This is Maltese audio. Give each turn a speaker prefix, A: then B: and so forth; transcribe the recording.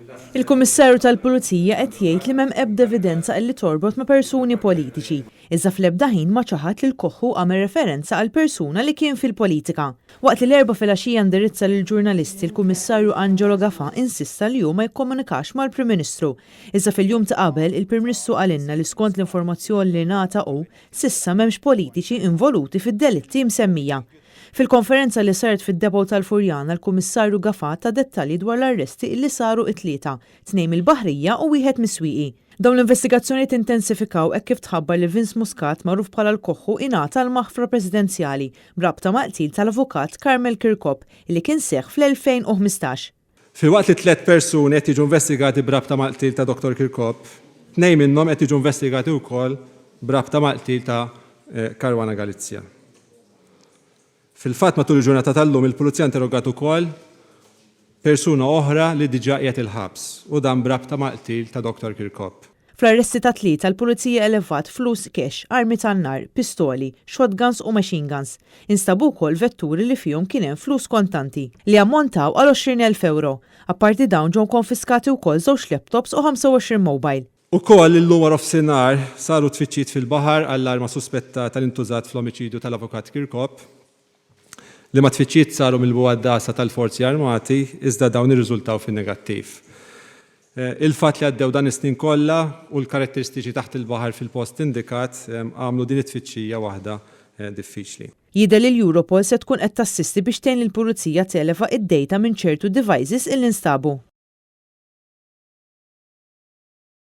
A: Il-Kummissarju tal-Pulizija qed jgħid li m'hemm ebda evidenza illi torbot ma' persuni politiċi, iżda fl-ebda ħin ma ċaħad li l-Koħħu għamel referenza għal persuna li kien fil-politika. Waqt li l-Erbgħa filgħaxija indirizza lill-ġurnalisti, l-Kummissarju Angelo Gafà insista li hu ma jikkomunikax mal-Prim Ministru. Iżda fil-jum ta' qabel, il-Prim Ministru qalilna li skont l-informazzjoni li ngħata hu, s'issa m'hemmx politiċi involuti fid-delitti msemmija. Fil-konferenza li saret fid-depot tal-Furjana l-Kummissarju Gafà ta dettalji dwar l-arresti illi saru it-Tlieta, tnejn mill-Baħrija u wieħed mis-Swieqi. Dawn l-investigazzjonijiet intensifikaw hekk kif tħabbar li Vince Muscat, magħruf bħala l-Koħħu, ingħata l-maħfra Presidenzjali b'rabta mal-qtil tal-Avukat Carmel Chircop illi kien seħħ fl-2015.
B: Filwaqt li tlett persuni qed jiġu investigati b'rabta mal-qtil ta' Dottor Chircop, tnejn minnhom qed jiġu investigati wkoll b'rabta mal-qtil ta' Caruana Galizia. Fil-fatt matul il-ġurnata tal-lum il-Pulizija interrogat ukoll persuna oħra li diġà qiegħed il-ħabs u dan b'rabta mal-qtil ta' Dottor Chircop.
A: Fl-arresti tat-Tlieta l-Pulizija elevat flus cash, armi tan-nar, pistoli, shotguns u machine guns. Instabu wkoll vetturi li fihom kien hemm flus kontanti, li ammontaw għal 20,000 ewro. Apparti dawn ġew konfiskati wkoll żewġ laptops u 25 mobile.
B: Ukoll illum waranofsinhar saru tfittxijiet fil-baħar għall-arma suspettata li ntużat fl-omiċidju tal-Avukat Chircop. Liema tfittxijiet saru mill-bugħaddasa tal-Forzi Armati iżda dawn irriżultaw fin-negattiv. Il-fatt li għaddew dan is-snin kollha u l-karatteristiċi taħt il-baħar fil-post indikat għamlu din it-tfittxija waħda diffiċli.
A: Jidher li l-Europol se tkun qed tassisti biex tgħin lill-Pulizija televa id-data minn ċertu devices illi nstabu.